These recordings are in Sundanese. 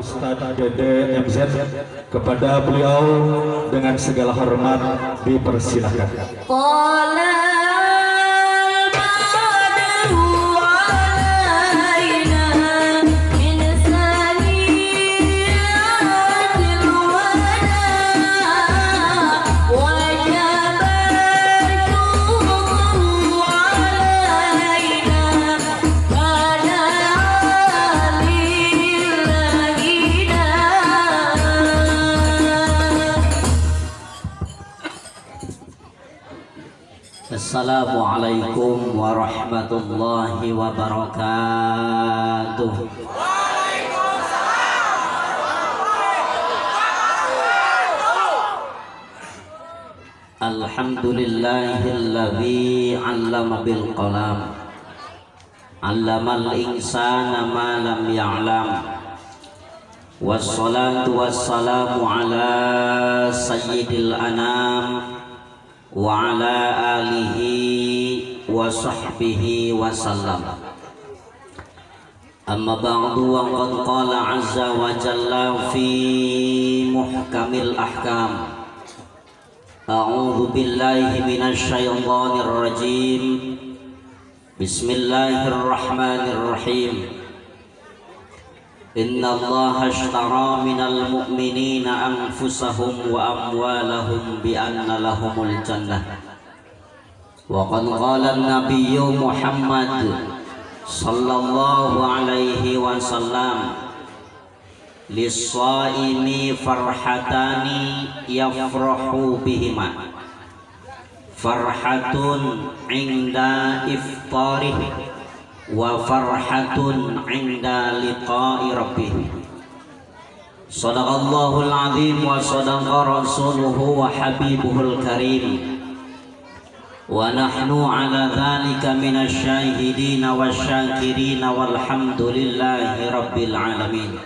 Ustadz Dede MZ. Kepada beliau dengan segala hormat dipersilahkan. Assalamualaikum warahmatullahi wabarakatuh. Waalaikumsalam. Alhamdulillahilladzi 'allama bil qalam, 'allamal insana ma lam ya'lam. Wassalatu wassalamu ala sayyidil anam wa ala alihi wa sahbihi wa sallam. Amma ba'du, wa qad qala azza wa jalla fi muhkamil ahkam. A'udzu billahi minasy syaithanir rajim. Bismillahirrahmanirrahim. Inna Allah ashtara minal mu'minina anfusahum wa amwalahum bi anna lahumul jannah. Wa qad qala an-nabiyyu Muhammad sallallahu alaihi wasallam, lis-shaimi farhatani yafrahu bihima, farhatun 'inda iftarih wa farhatun 'inda liqa'i rabbih. Sadaqallahul azim wa sadaqa rasuluhu wa habibuhul karim. Wa nahnu ala dhalika minasy syahidin wasyakirin walhamdulillahi rabbil alamin.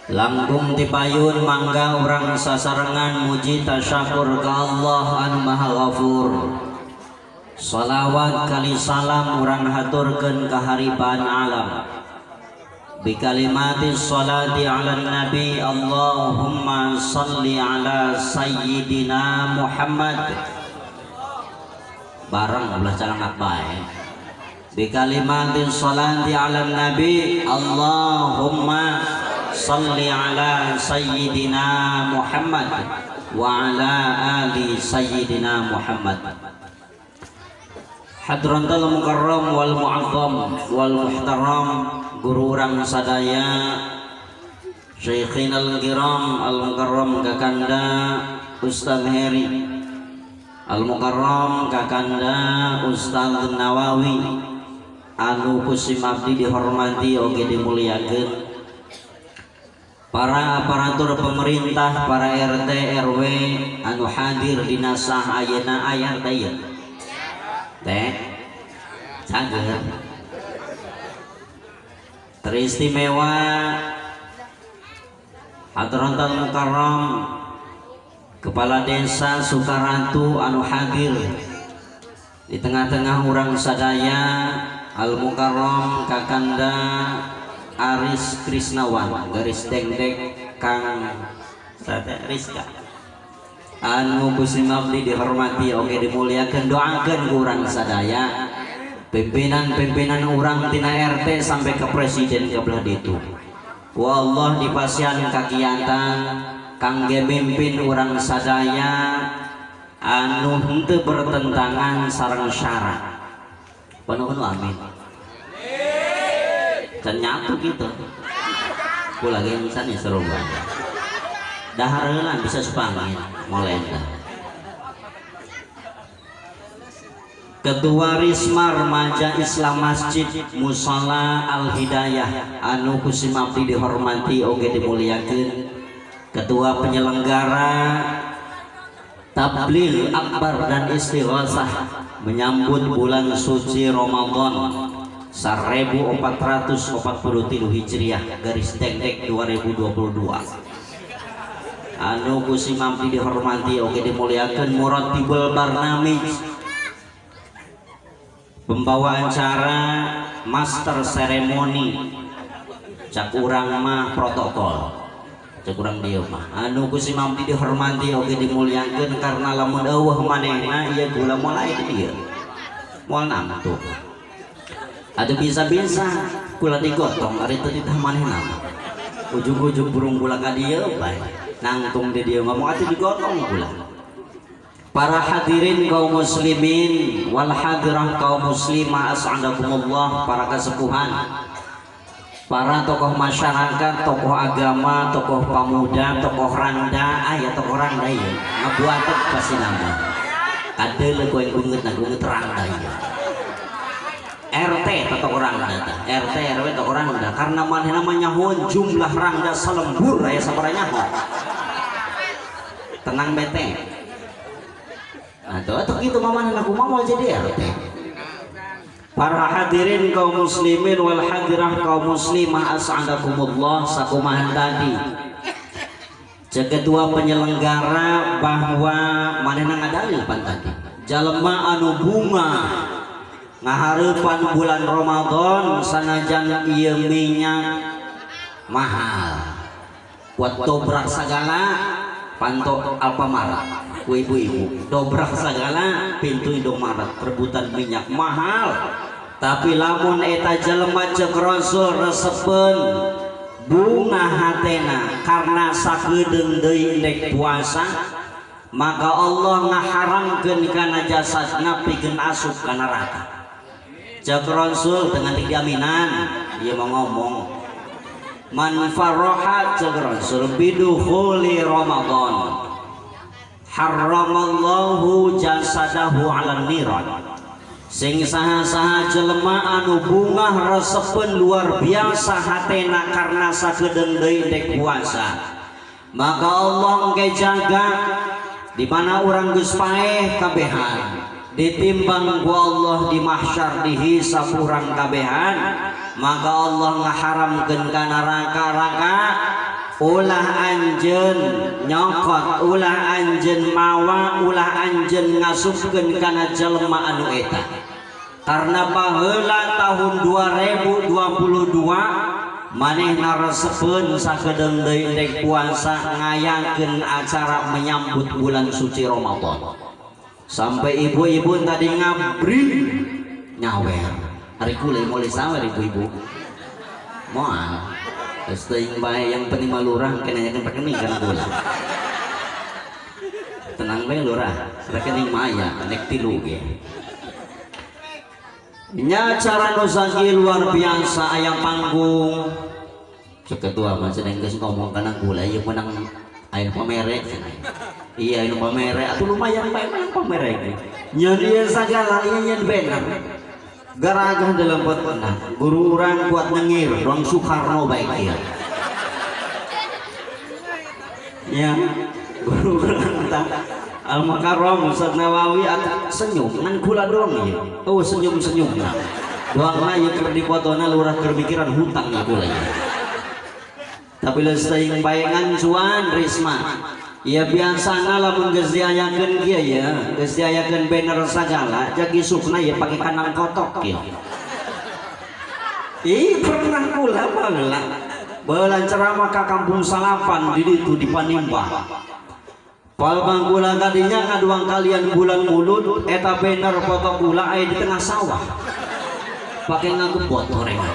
Langkung tipayun mangga urang sasarengan muji tasyakur ka Allah anu Maha Ghafur. Salawat kali salam urang haturkeun ka hariban alam. Bi kalimati sholati ala nabi, Allahumma shalli ala sayyidina Muhammad. Bareng belah calangap bae. Bi kalimati sholati ala nabi, Allahumma shalli ala sayyidina Muhammad wa ala ali sayyidina Muhammad. Hadratal mukarram wal mu'azzam wal muhtaram, guru urang sadaya, Syekhina al-kiram al-mukarram kakanda Ustaz Heri, al-mukarram kakanda Ustaz Nawawi, anu kusim abdi dihormati oge dimuliakeun, para aparatur pemerintah, para RT RW anu hadir dina sah ayeuna aya teh ieu teh cager. Teristimewa hadratal mukarram Kepala Desa Sukaratu anu hadir di tengah-tengah urang sadaya, al mukarram kakanda Aris Krisnawan garis dengdek Kang Sate Rizka, anu kusim abdi dihormati oge dimuliakeun, doakeun ku urang sadaya, pimpinan-pimpinan urang tina RT sampai ke presiden ke belah ditu. Wallah dipasihan kakiatan kangge mimpin urang sadaya anu henteu bertentangan sareng syarat. Penuh amin. Can nyatu gitu. Ku lagi insan ya seru banget. Dahar heula bisa sepangin molenda. Ketua Risma Remaja Islam Masjid Musala Al Hidayah anu kusim abdi dihormati oge dimuliakeun, Ketua Penyelenggara Tabligh Akbar dan Istighosah menyambut bulan suci Ramadan 1443 Hijriah garis dengdek 2022 anu kusim abdi dihormati oge dimuliakeun, Muratibul Barnamij, pembawa acara, master seremoni. Cak urang mah protokol. Cak urang dieu mah anu ku si mampi dihormati oge dimuliakeun karena lamun eueuh manehna ieu gula moal aya di dieu. Moal nangtung. Atuh bisa-bisa kula digotong ari teu ditah manehna. Ujung-ujung burung kula ka dieu bae. Nangtung di dieu ngomong atuh digotong kula. Para hadirin kaum muslimin wal hadirah kaum muslimah as'adakumullah, para kesepuhan, para tokoh masyarakat, tokoh agama, tokoh pemuda, tokoh randa, ya tokoh randa ya ngabuatet pasti nama kadeule koe gunget na gunget randa ya RT tokoh randa RT RW tokoh randa karena manehna nyahoan jumlah randa salembur aya sabaraha nyaho tenang bete. Nah, tuh gitu mama aku mau jadi RT. Para hadirin kaum muslimin wal hadirah kaum muslimah as'adakumullah, sakumahan tadi. Cek ketua penyelenggara bahwa manehna ngadalil pan tadi. Jalema anu bunga ngahareupan bulan Ramadan sanajan ieu minyak mahal. Kuat dobrak sagala panto Alfamart. Ku ibu-ibu dobrak segala pintu Indomaret rebutan minyak mahal tapi lamun eta jelema ceuk Rasul resepeun bunga hatena karena sakedeung deui rek puasa maka Allah ngaharamkeun kana jasadna pikeun asup ka neraka. Ceuk Rasul dengan jaminan ieu mau ngomong man faraha ceuk Rasul bidukhuli Ramadan haramallahu jasadahu 'alan niran. Sing saha-saha jelema anu bungah resepeun luar biasa hatena karena sakedeung deui dek puasa maka Allah engke jaga di mana urang geus paeh kabehan ditimbang ku Allah di mahsyar dihisab urang kabehan maka Allah ngaharamkeun ka neraka-raka ulah anjeun nyokot ulah anjeun mawa ulah anjeun ngasupkeun kana jelema anu eta karena baheula tahun 2022 manehna resepeun sakedeung deui rek puasa ngayakeun acara menyambut bulan suci Ramadan sampai ibu-ibu tadi ngabri nyawer hari kula mulai sawer ibu-ibu moal terus teuing bae yang penting mah lurah kena nanyakeun rekening kana kula. Tenang bae lurah, rekening mah aya nek tilu ge. Nya acara nu sakieu luar biasa aya panggung. Cek ketua mah cenah geus ngomong kana kula ieu menang aya pamere cenah. Iya anu pamere atuh lumayan bae menang pamere ge. Nyeun ieu sagala ieu nyeun banner. Garagah dalam petna guru urang kuat nyengir ruang Soekarno baik ieu ya guru urang tah Al Mukarram Ustaz Nawawi senyum ngan kula doang ieu oh senyum-senyumna doangna ieu keur dipotona lurah keur mikiran hutang ieu kula ieu tapi leus teuing bae ngan cuan Risma ya biasana lamun geus diayakeun kieu ya geus diayakeun banner sagala jag isukna ya pake kandang kotok kieu. Ih pernah kula baheula baheula ceramah ka kampung Salapan di ditu di Panimbang. Palbang kula kadinya ngaduang kalian bulan mulut eta banner foto kula aya di tengah sawah pake ngagebot gorengan.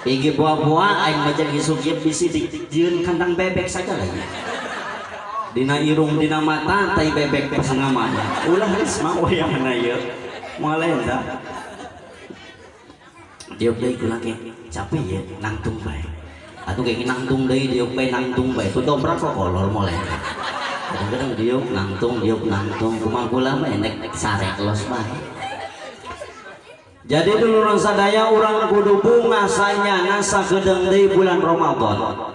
Igi buah-buah aing mah jadi isuk ieu bisi dijieun kandang bebek sagala ieu. Dina irung dina mata tai bebek pas namanya ulah geus mah wayahna ieu moal eta diuk deui kula ge capek ye nangtung bae atuh ge nangtung deui diuk bae nangtung bae ku dobrak kok kolor moal kadang-kadang diuk nangtung kumaha kula mah enek sarek los bae. Jadi dulur sadaya urang kudu bungah sanyana sakedeung deui bulan Ramadan.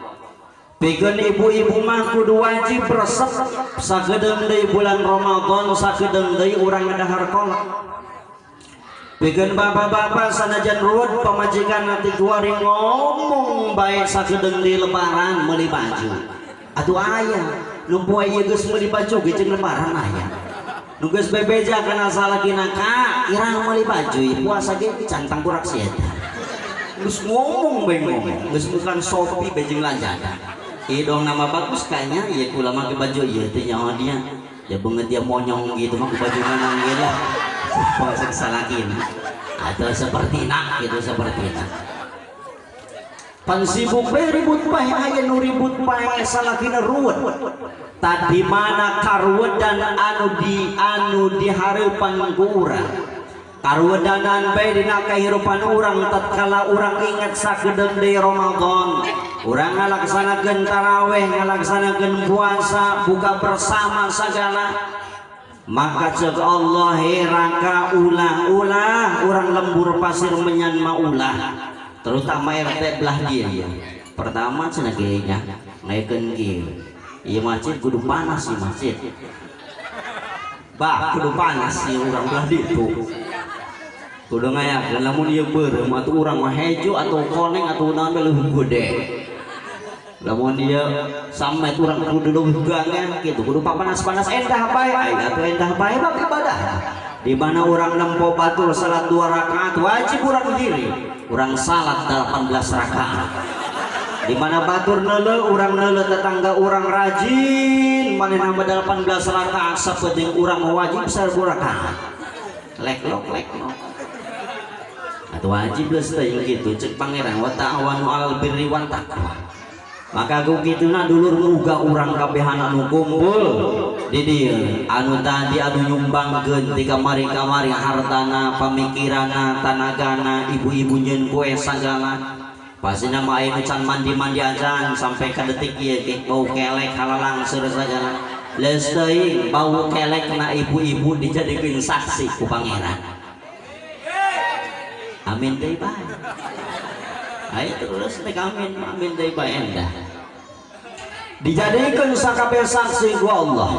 Pikeun ibu-ibu mah kudu wajib resep sakedeung deui bulan Ramadan sakedeung deui urang ngadahar kolak. Pikeun bapak-bapak sanajan ruwet pamajikan nanti kuari ngomong bae sakedeung deui lebaran meuli baju. Atuh aya nu poe ieu geus meuli baju ge jeung lebaran aya. Nu geus bebeja kana salakina ka irang meuli baju puasa ge can tangkurak si eta. Geus ngomong bae ngomong, geus bukan Shopee bae jeung Lazada. Ieu dong nama bagus kayaknya, ieu kula make baju ieu teh nyawa dia. Ya banget dia monyong gitu mah baju manang ge lah. Pokok salakin. Atau seperti nak gitu seperti nak. Pan sibuk bae ribut bae aya nu ribut bae salakina ruwet. Tadi mana karuwedan anu di hareupan ku urang. Karuwedanan bae dina kahirupan urang tatkala urang ingat sakedeung deui Ramadan. Urang ngalaksanakeun tarawih, ngalaksanakeun puasa, buka bersama sagala. Maka cek Allah raka ulah-ulah urang lembur pasir menyan maulah. Terutama RT belah dia. Pertama cenah ge nya ngaekeun kieu. Ieu masjid kudu panas ieu masjid. Bah kudu panas ieu urang belah ditu. Kudu ngayakeun lamun ieu beureum atuh urang mah hejo atau koneng atau naon leuwih gede. Lamun ieu sampe urang kudu leuwih gangan kitu kudu papanas-panas endah bae aing atuh endah bae bab ibadah. Di mana urang nempo batur salat 2 rakaat wajib urang diri, urang salat 18 rakaat. Di mana batur neuleuh urang neuleuh tetangga urang rajin manehna mah 18 rakaat sapenting urang mah wajib 1000 rakaat. Leklok leklok. Atuh wajib geus teh kitu cek pangeran wa ta'awanu 'alal birri wat taqwa. Maka ku kituna dulur muga urang kabehana anu kumpul di dieu anu tadi anu nyumbangkeun ti kamari-kamari hartana, pamikiranna, tanagana, ibu-ibu nyeun kue sagala. Pasina mah aya nu can mandi-mandi acan sampai ka detik ieu ge bau kelek halalangseur sagala. Leus teuing bau kelekna ibu-ibu dijadikeun saksi ku pangeran. Amin deui bae. Ayo terus nek amin amin deui bae endah. Dijadikeun sakabeh saksi ku Allah.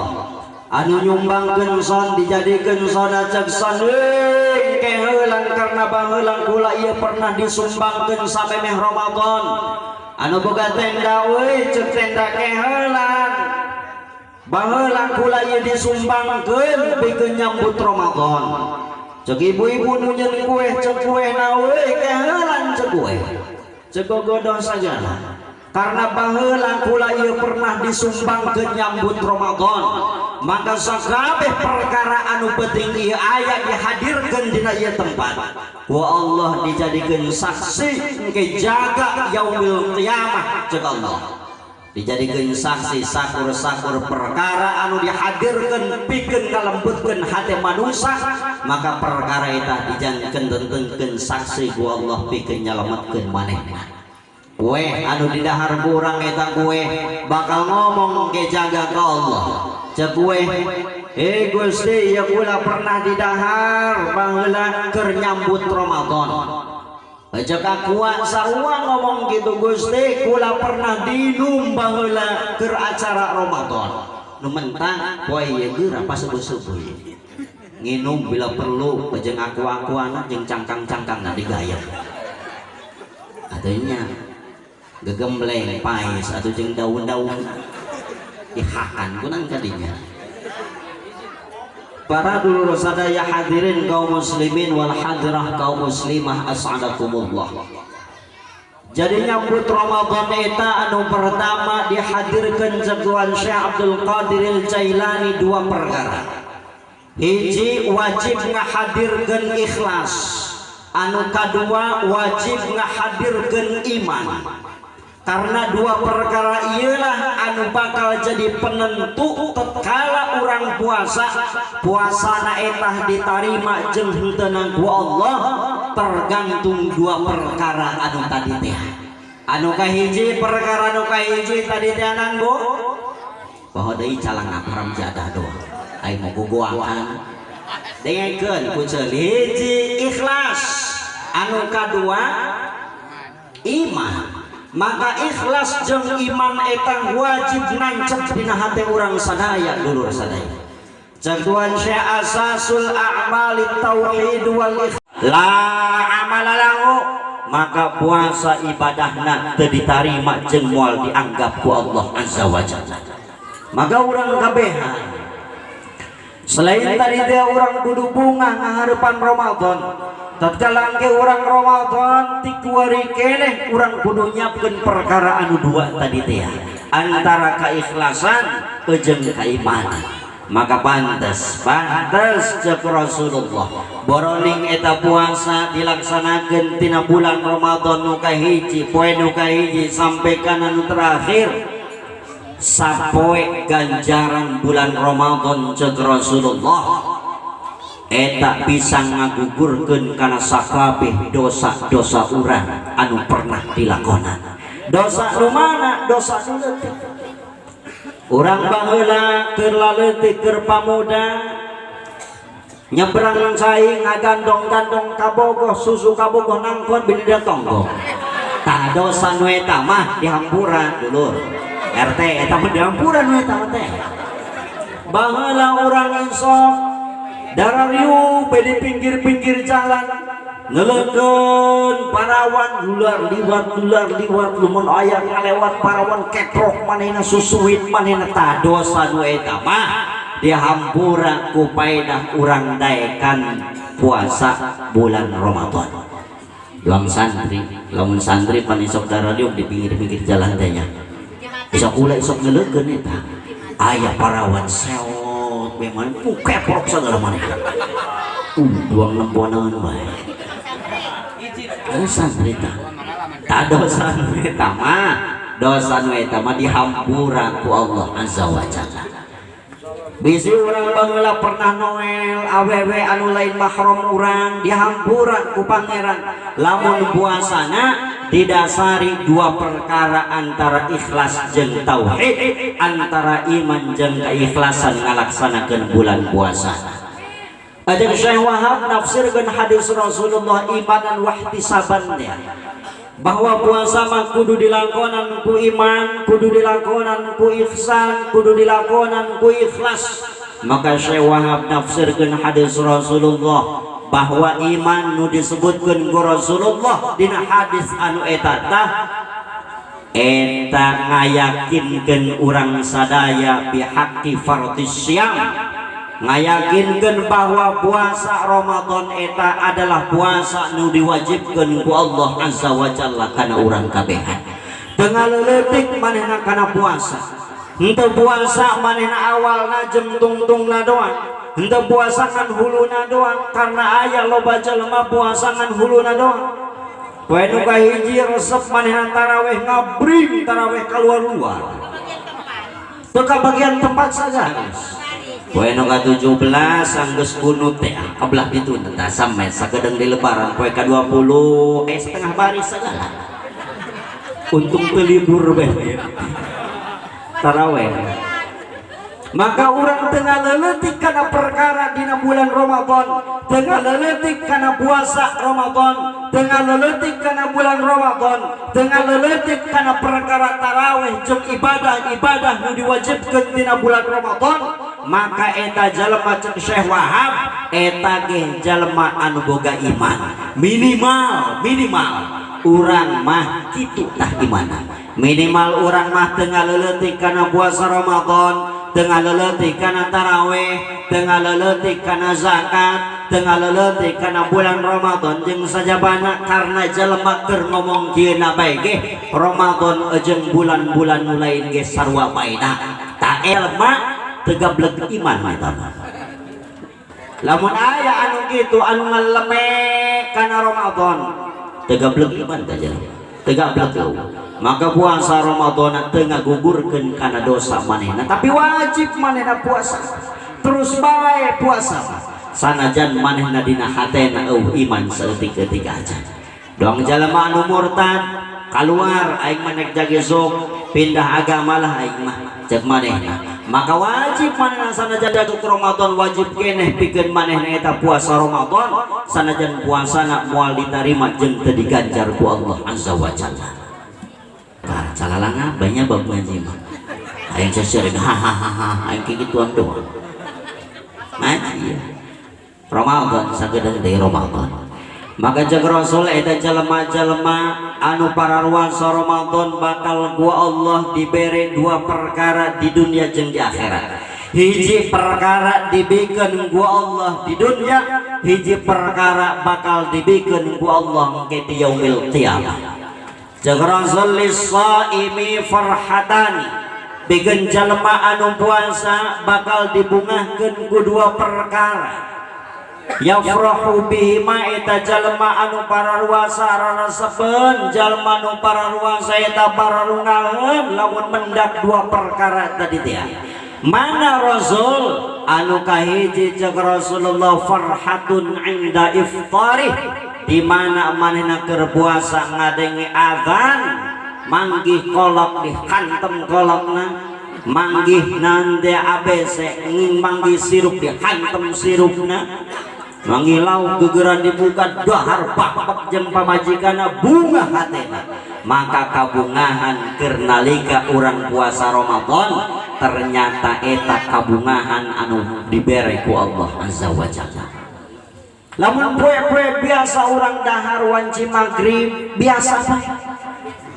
Anu nyumbangkeun son dijadikeun sona cek son euy keheulang karena bangeulang kula ieu pernah disumbangkeun samemeh Ramadan. Anu boga tenda euy cek tenda keheulang. Bangeulang kula ieu disumbangkeun pikeun nyambut Ramadan. Cek ibu-ibu nu nyeun kue cek kue na euy keheulang cek kue. Cek gogodoh sagala. Karena baheula kula ieu pernah disumbangkeun nyambut Ramadan, maka sakabeh perkara anu penting ieu aya dihadirkeun dina ieu tempat. Wa Allah dijadikeun saksi engke jaga yaumil qiyamah cek Allah. Dijadikeun saksi sakur-sakur perkara anu dihadirkeun pikeun kalembutkeun hate manusia, maka perkara eta dijangkeun tentengkeun saksi ku Allah pikeun nyalametkeun manehna. Kue anu didahar kurang eta kue bakal ngomong ke jaga ke Allah. Cek kue, eh Gusti ya kula pernah didahar baheula keur nyambut Ramadan. Cek aku sarua ngomong gitu Gusti kula pernah dinum baheula keur acara Ramadan. Nu mentang poe ieu geura pas subuh-subuh. Nginum bila perlu jeung aku-akuana jeung cangkang-cangkangna digayem. Atunya gegembleng paes atau jeung daun-daun dihakan kunang kadinya. Para dulur sadaya hadirin kaum muslimin wal hadirah kaum muslimah as'adakumullah. Jadi nyambut Ramadan eta anu pertama dihadirkeun jagoan Syekh Abdul Qadir Al-Jailani dua perkara. Hiji wajib ngahadirkeun ikhlas, anu kadua wajib ngahadirkeun iman. Karena dua perkara ialah anu bakal jadi penentu tatkala urang puasa, puasana etah ditarima jeung henteu ku Allah tergantung dua perkara anu tadi teh. Anu kahiji perkara anu kahiji tadi teh anan Bu, bahwa deui calang haram jadah doa. Aing mau gogoakan. Dengekeun ku ceuli hiji ikhlas, anu kadua iman. Maka ikhlas jeung iman eta wajib nancep dina hate urang sadaya dulur sadaya. Cek Tuhan Syekh asasul a'mali tauhid wal ikhlas la amala lahu, maka puasa ibadahna teu ditarima jeung moal dianggap ku Allah Azza wa Jalla. Maka urang kabehan selain tadi dia urang kudu bungah ngahareupan Ramadan, Tatkala engke urang Ramadan ti kuari keneh urang kudu nyiapkeun perkara anu dua tadi teh ya, antara keikhlasan jeung keimanan. Maka pantes cek Rasulullah boroning eta puasa dilaksanakeun tina bulan Ramadan nu kahiji poe nu kahiji sampai kana nu terakhir sapoe ganjaran bulan Ramadan cek Rasulullah eta bisa ngagugurkeun kana sakabeh dosa-dosa urang anu pernah dilakonan. Dosa nu mana? Dosa nu leutik. Urang baheula keur laleutik keur pamuda nyebrang cai ngagandong-gandong kabogoh susu kabogoh nangkon bini tonggo. Tah dosa nu eta mah dihampura dulur. RT eta mah dihampura nu eta mah teh. Baheula urang sok darariu di pinggir-pinggir jalan ngeleukeun parawan ular liwat lumun aya ngalewat parawan keprok manehna susuit manehna. Tah dosa nu eta mah dihampura ku paedah urang daekan puasa bulan Ramadan. Lamun santri, lamun santri pan isok darariu di pinggir-pinggir jalan teh nya. Isok ulah isok ngeleukeun eta aya parawan seot memang keprok segala manehna. Duang nemponan bae. Santri tah. Tah dosa nu eta mah, dosa nu eta mah dihampura ku Allah Azza wa Jalla. Bisi urang baheula pernah noel awewe anu lain mahram urang dihampura ku pangeran. Lamun puasana didasari dua perkara antara ikhlas jeung tauhid, antara iman jeung keikhlasan ngalaksanakeun bulan puasa. Ajeng Syekh Wahab nafsirkeun hadis Rasulullah imanan wahtisaban ya, bahwa puasa mah kudu dilakonan ku iman, kudu dilakonan ku ihsan, kudu dilakonan ku ikhlas. Maka Syekh Wahab nafsirkeun hadis Rasulullah bahwa iman nu disebutkeun ku Rasulullah dina hadis anu eta tah eta ngayakinkeun urang sadaya bihaqqi fardhis syam, ngayakinkeun bahwa puasa Ramadan eta adalah puasa nu diwajibkeun ku Allah Azza wa Jalla kana urang kabehan. Teu ngaleutik manehna kana puasa, henteu puasa manehna awalna jeung tungtungna doang, henteu puasa ngan huluna doang, karena aya loba jelema puasa ngan huluna doang. Poe nu kahiji resep manehna taraweh ngabring taraweh kaluar-luar, teu kabagian tempat saja. Poe nu ka-17 anggeus kunut teh kabelah ditu tah sampe sagedeung di lebaran. Poe ka-20 setengah baris segala. Untung teu libur bae taraweh. Maka urang teu ngaleutik kana perkara dina bulan Ramadan, teu ngaleutik kana puasa Ramadan, teu ngaleutik kana bulan Ramadan, teu ngaleutik kana perkara taraweh jeung ibadah-ibadah nu diwajibkeun dina bulan Ramadan. Maka eta jelema cek Syekh Wahab eta ge jelema anu boga iman minimal, minimal urang mah kitu tah imana. Minimal urang mah teu ngaleutik kana puasa Ramadan, teu ngaleutik kana taraweh, teu ngaleutik kana zakat, teu ngaleutik kana bulan Ramadan jeung sajabana. Karena jelema keur ngomong kieu na bae ge Ramadan jeung bulan-bulan nu lain ge sarua baena. Tah jelema teu gableg iman eta mah. Lamun aya anu kitu anu ngaleme kana Ramadan teu gableg iman tah jelema, teu gableg. Maka puasa Ramadan teu ngagugurkeun kana dosa manehna, tapi wajib manehna puasa terus bae puasa sanajan manehna dina hatena eueuh iman saeutik-eutik aja. Doang jelema anu murtad kaluar aing mah nek jagesok pindah agama lah aing mah cek manehna. Maka wajib manehna sanajan jatuh Ramadan wajib keneh pikeun manehna eta puasa Ramadan sanajan puasana moal ditarima jeung teu diganjar ku Allah Azza wa Jalla. Tah calalanga banyak bab ngaji mah aing seseureun hahaha aing kikituan doang ngaji ya. Ramadan sagedeung deui Ramadan. Maka cek Rasul eta jelema-jelema anu pararuasa Ramadan bakal ku Allah dibere dua perkara di dunia jeung di akhirat. Hiji perkara dibikeun ku Allah di dunia, hiji perkara bakal dibikeun ku Allah engke di yaumil qiyamah. Ceuk Rasul lis-shaimi farhatani, bikeun jalma anu puasa bakal dibungahkeun ku dua perkara. Yafrahu bihima eta jalma anu pararuasa rarasepeun, jalma anu pararuasa eta pararungaheun lamun mendak dua perkara tadi teh. Mana Rasul? Anu kahiji ceuk Rasulullah farhatun inda iftarih, di mana manehna keur puasa ngadenge azan manggih kolok dihantem kolokna, manggih nande ABC manggih sirup dihantem sirupna, manggih lauk gegeran dibuka dahar bak-bak jeung pamajikanna bunga hatena. Maka kabungahan keur nalika urang puasa Ramadan ternyata eta kabungahan anu dibere ku Allah Azza wa Jalla. Lamun poe-poe biasa urang dahar wanci maghrib biasa bae,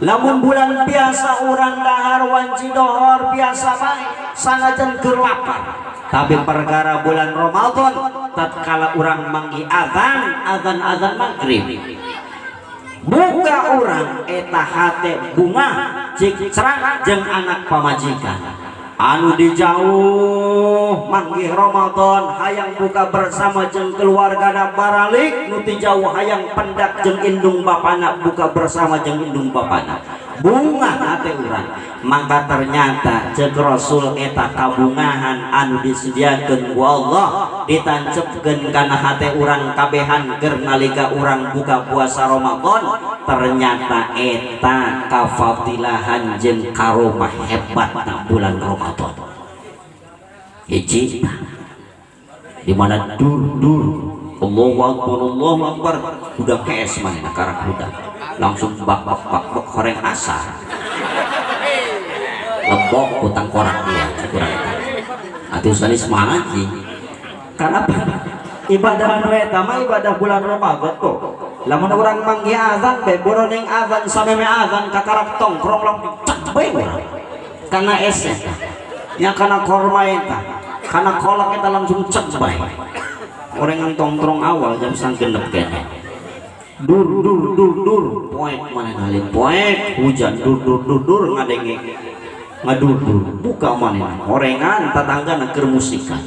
lamun bulan biasa urang dahar wanci dohor biasa bae sanajan keur lapar. Tapi perkara bulan Ramadan tatkala urang manggih azan, azan maghrib buka urang eta hate bunga cik cerang jeung anak pamajikan anu di jauh manggih Ramadan hayang buka bersama jeung keluargana baralik, nu ti jauh hayang pendak jeung indung bapana buka bersama jeung indung bapana, bunga hate urang. Maka ternyata ceuk Rasul eta kabungahan anu disediakeun ku Allah ditancepkeun kana hate urang kabehan keur nalika urang buka puasa Ramadan, ternyata eta kafadilahan jeung karomah hebatna bulan Ramadan. Hiji di mana dur dur Allahu Akbar Allahu Akbar udah kees mana karak udah langsung bak bak bak bak horeng asar lebok utang korak dia kurang atuh sanes ngaji. Karena ibadah anu eta mah ibadah bulan Ramadan tuh lamun urang manggih azan be boroning azan sameme azan kakarak tongkrong langsung cek bae urang kana es eta nya kana korma eta kana kolak eta langsung cek bae orang yang tongkrong awal jam 5:30 kene dur dur dur dur poek mana ngalin poek hujan dur dur dur dur ngadenge ngadur dur buka mana orengan tetangga keur musikan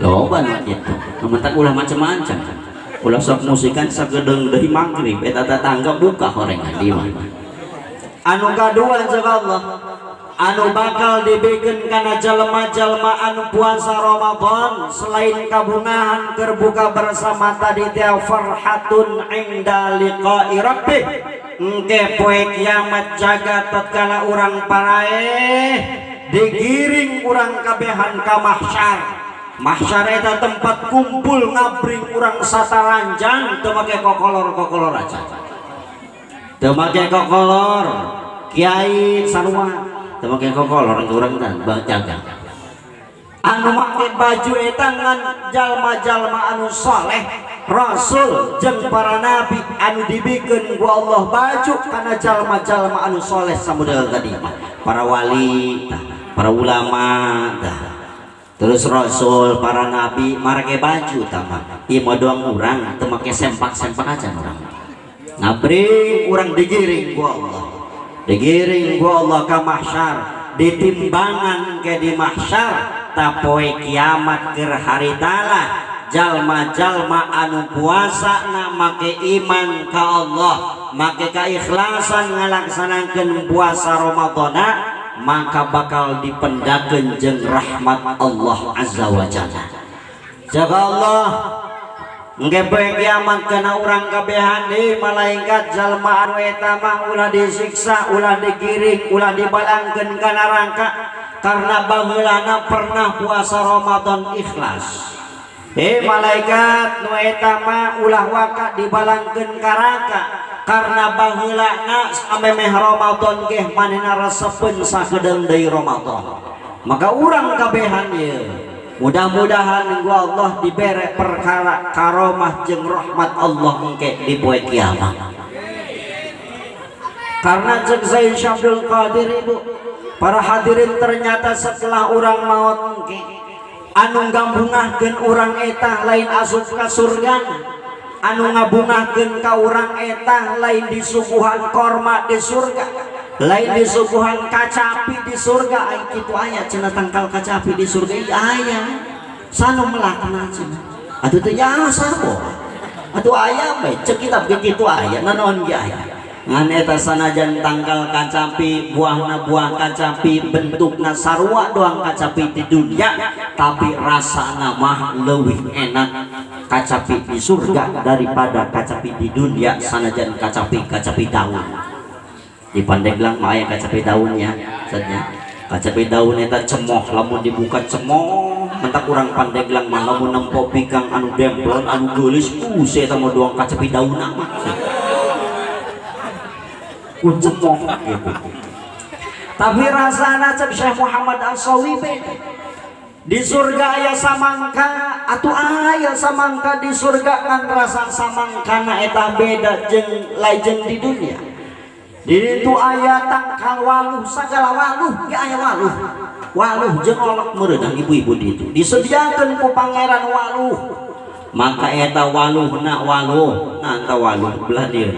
loba nu kitu mentak ulah macam-macam ulah sok musikan sagedeung deui maghrib eta tetangga buka horengan di mana. Anu kadua ceuk Allah anu bakal dibikeun kana jalma-jalma anu puasa Ramadan selain kabungahan keur buka bersama tadi teh farhatun inda liqa'i rabbih, engke poe kiamat jaga tatkala urang paraeh digiring urang kabehan ka mahsyar. Mahsyar eta tempat kumpul ngabring urang sataranjang teu make kokolor-kokolor aja, teu make kokolor kiai sarua teu make kokolor urang teh jaga anu make baju eta ngan jalma-jalma anu soleh rasul jeung para nabi anu dibikeun ku Allah baju kana jalma-jalma anu soleh samudel tadi mah para wali tah, para ulama tah, terus rasul para nabi marake baju tah mah ieu mah doang urang teu make sempak-sempak aja urang ngabring urang digiring ku Allah, digiring ku Allah ka mahsyar, ditimbangan ke di mahsyar tapoe kiamat keur haritalah jalma-jalma anu puasa na make iman ka Allah make kaikhlasan ngalaksanakeun puasa Ramadana maka bakal dipendakeun jeung rahmat Allah Azza wa Jalla. Jaga Allah engke poe kiamat kana urang kabehan deui malaikat jalma anu eta mah ulah disiksa, ulah digiring, ulah dibalangkeun ka neraka karena baheulana pernah puasa Ramadan ikhlas. Malaikat nu eta mah ulah waka dibalangkeun ka neraka karena baheulana samemeh Ramadan geh manehna resepeun sakedeung deui Ramadan. Maka urang kabehan ieu mudah-mudahan ku Allah dibere perkara karomah jeung rahmat Allah engke di poe kiamat. Karena cek Sayyid Syekh Abdul Qadir ibu, para hadirin, ternyata setelah orang maut engke anu ngabungahkeun urang eta lain asup ka surga, anu ngabungahkeun ka urang eta lain disuguhan korma di surga, lain disuguhan kacapi di surga. Ai kitu aya cenah tangkal kacapi di surga? Iya aya, sanu melakna cenah atuh teu jasa po atuh aya bae cek kitab ge kitu aya nanaon ge aya. Ngan eta sanajan tangkal kacapi, buahna buah kacapi, bentukna sarua doang kacapi di dunia, tapi rasana mah leuwih enak kacapi di surga daripada kacapi di dunia, sanajan kacapi kacapi daun. Di Pandeglang mah aya kacapi daunnya saja. Kacapi daun eta cemoh, lamun dibuka cemoh. Mentak urang Pandeglang mah lamun nempo bikang anu demplon anu geulis, eta mah doang kacapi daun mah ku cemoh gitu. Tapi rasana cek Syekh Muhammad As-Sawi beda. Di surga aya samangka atuh, aya samangka di surga, kan rasa samangkana eta beda jeung lain di dunia. Di ditu aya tangkal waluh, sagala waluh ge aya, waluh waluh jeung olok meureunang ibu-ibu di itu disediakeun ku pangeran waluh. Maka eta waluhna waluh nah eta waluh belah dieu,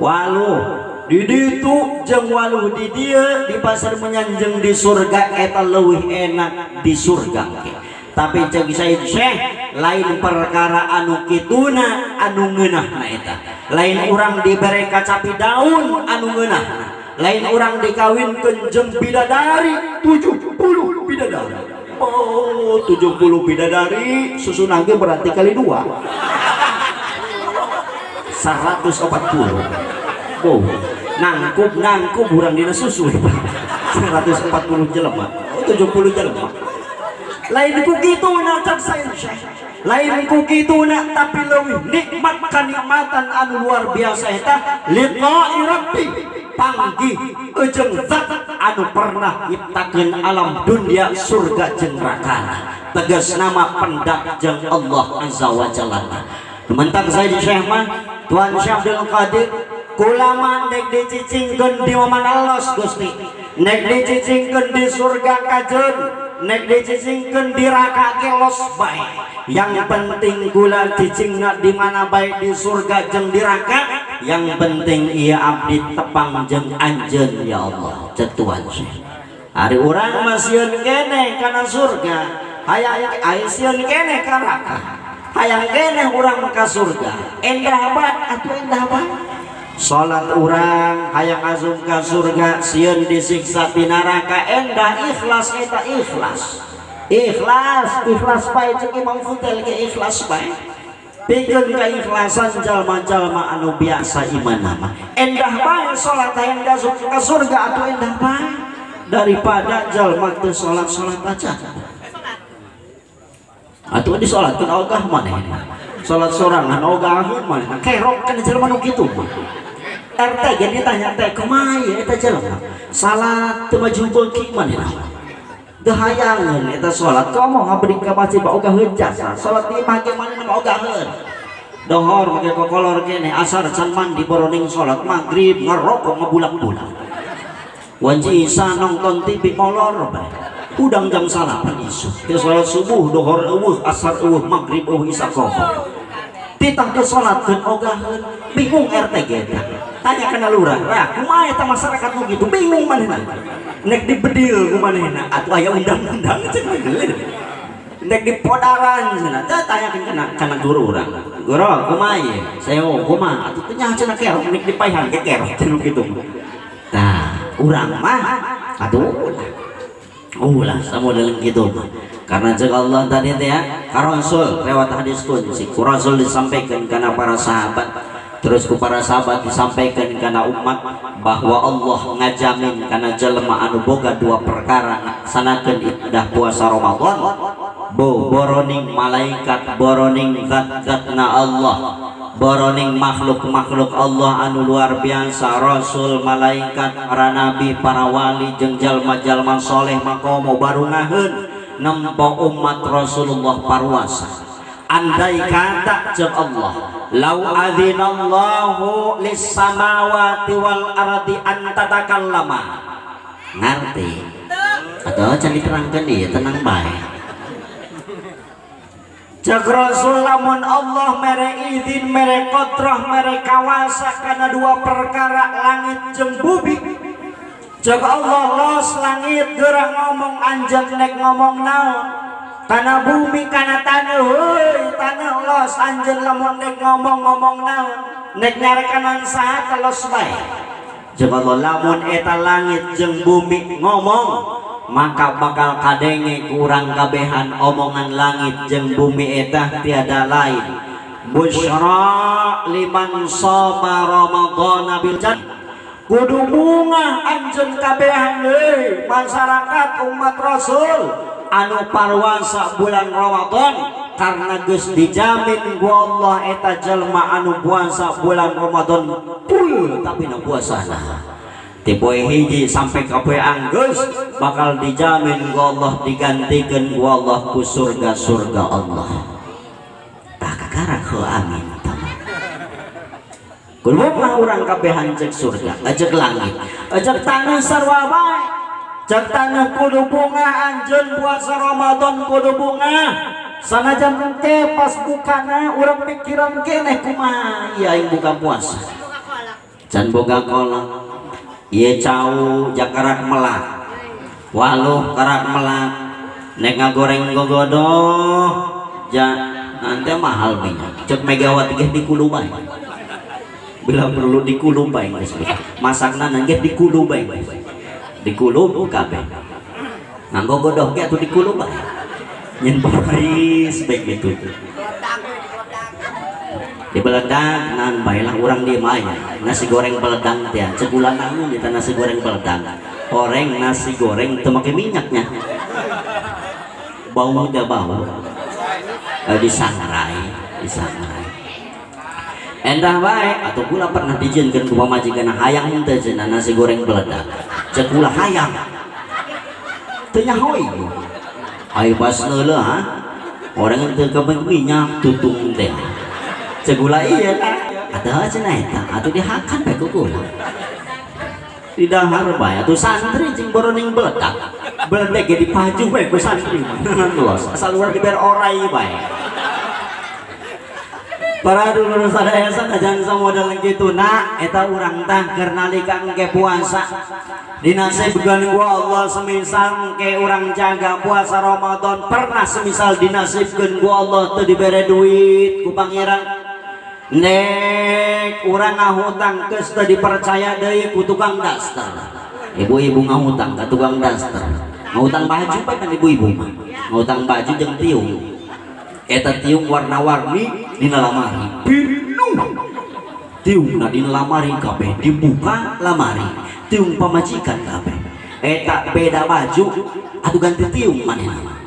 waluh di ditu jeung waluh di dieu di pasar menyanjeng di surga eta leuwih enak di surga ke. Tapi cek Sayyid Syekh lain perkara anu kituna anu ngeunahna eta, lain urang dibere kacapi daun anu ngeunahna, lain urang dikawinkeun jeung bidadari 70 bidadari. Oh, 70 bidadari susunah ge berarti kali dua 140. Oh, nangkup nangkup urang dina susu 140 jelema. Oh, 70 jelema. Lain ku kitu na cek Sayyid Syekh, lain ku kitu na, tapi leuwih nikmat kanikmatan anu luar biasa eta liqa'i rabbi, panggih jeung zat anu pernah nyiptakeun alam dunia, surga jeung neraka, tegas nama pendak jeung Allah Azza wa Jalla. Mentak Sayyid Syekh mah, Tuan Syekh Abdul Qadir, kulama nek dicicingkeun di mana los Gusti, nek dicicingkeun di surga kajeun, nek dicicingkeun di neraka ge los bae, yang penting kula cicingna di mana bae, di surga jeung di neraka, yang penting ieu abdi tepang jeung anjeun ya Allah, cek Tuan Syekh. Ari urang mah sieun keneh kana surga, hayang ai sieun keneh ka neraka, hayang keneh urang ka surga. Endah bae atuh, endah bae salat urang hayang asup ka surga, sieun disiksa di neraka. Endah ikhlas eta, ikhlas ikhlas ikhlas bae. Cek Imam Fudail ge ikhlas bae, pikeun keikhlasan jalma-jalma anu biasa iman mah endah bae salat hayang asup ka surga atuh, endah bae daripada jalma teu salat-salat aja. Atuh disolatkeun ogah manehna, salat sorangan ogaheun manehna, kerok kan jelema nu kitu mah. RT ge ditanya teh, kumaha eta jelema salat teu maju beuki manehna, teu hayangeun eta salat, komo ngabring ka masjid mah ogaheun jasa, salat di imah ge manehna mah ogaheun, dohor make kokolor kene, asar can mandi boroning salat, maghrib ngerokok ngebulak-bulak, wanci isa nonton TV molor bae, udang jam salapan isuk teu salat subuh, dohor eueuh, asar eueuh, maghrib eueuh, isya komo, titah teu salatkeun ogaheun. Bingung RT ge tanya kana lurah, "Rah, kumaha eta masyarakat nu kitu?" Bingung manehna nek dibedil ku manehna, atuh aya undang-undang cek manehna, nek dipodaran cenah. Teh tanyakeun kana guru urang, "Guru, kumaha ieu saya kumaha atuh?" Teh nya cenah kerok, nek dipaihan ge kerok cenah kitu. Nah, urang mah atuh ulah ulah samodel kitu mah, karena cek Allah tadi teh ya ka Rasul lewat hadis kunci, ku Rasul disampaikan karena para sahabat, terus ku para sahabat disampaikan karena umat, bahwa Allah ngajamin karena jelema anu boga dua perkara sanakeun ibadah puasa Ramadan, bo boroning malaikat, boroning zat-zatna Allah, boroning makhluk-makhluk Allah anu luar biasa, rasul, malaikat, para nabi, para wali jeung jalma-jalma soleh makomo barungaheun nempo umat Rasulullah paruasa. Andai kata cek Allah Lau adzinallahu lis samawati wal ardi an tatakallama. Ngerti? Atau can diterangkeun ieu, tenang bae. Cek Rasul lamun Allah mere izin, mere kodrah, mere kawasa kana dua perkara langit jeung bumi. Cek Allah los langit geura ngomong anjeun nek ngomong naon. Kana bumi kana tanah heuy tanah los anjeun lamun nek ngomong-ngomong naon. Nek nyarekanan saha los bae. Cek Allah lamun eta langit jeung bumi ngomong maka bakal kadenge kurang kabehan omongan langit jeung bumi eta tiada lain busyra liman shoma ramadhana bil jannah. Kudu bungah anjeun kabehan euy masyarakat umat Rasul anu parwasa bulan Ramadan karena geus dijamin ku Allah eta jelma anu puasa bulan Ramadan full tapi na puasana ti poe hiji sampai ka poe anggeus bakal dijamin ku Allah digantikeun ku Allah ku surga-surga Allah. Tah kakarak heuh amin tama. Kudu mah urang kabehan cek surga, cek langit, cek tanah sarua bae. Cek tanah kudu bunga anjeun puasa Ramadan kudu bunga. Sanajan engke pas bukana urang pikiran keneh kumaha ieu aing buka puasa. Can boga kolak. Ieu cau jakarak melak. Waluh karak melak. Nek ngagoreng gogodoh ja nanti mahal minyak. Cek Megawati ge dikulu bae. Bila perlu dikulu bae geus. Masakna ge dikulu bae. Dikulu kabeh. Nganggo godoh ge atuh dikulu bae. Nyen baris bae gitu. Di beledang nan bae lah urang di mah nya. Nasi goreng beledang teh cek ulah naon eta nasi goreng beledang. Goreng nasi goreng teu make minyaknya. Bau da bau. Disangrai, disangrai. Endah bae atuh kula pernah dijieunkeun ku pamajikan hayang henteu cenah nasi goreng beledang. Cek kula hayang. Teu nyaho ieu. Ai pas leuleuh ha. Orang teu kabeh minyak tutung teh. Cek kula ieu atuh cenah eta atuh dihakan bae ku kula. Di dahar bae atuh santri jeung boroning beledak. Beledek ge dipaju bae ku santri mah. Los asal urang dibere orai bae. Para dulur sadaya sanajan samodel kitu na eta urang tah keur nalika engke puasa. Dinasibkeun ku Allah semisal engke urang jaga puasa Ramadan pernah semisal dinasibkeun ku Allah teu dibere duit ku pangeran. Nek urang ngahutang geus teu dipercaya deui ku tukang daster. Ibu-ibu ngahutang ka tukang daster. Ngahutang baju bae kan ibu-ibu mah. Ngahutang baju jeung tiung. Eta tiung warna-warni dina lamari. Pinuh. Tiungna dina lamari kabeh dibuka lamari. Tiung pamajikan kabeh. Eta beda baju atuh ganti tiung manehna.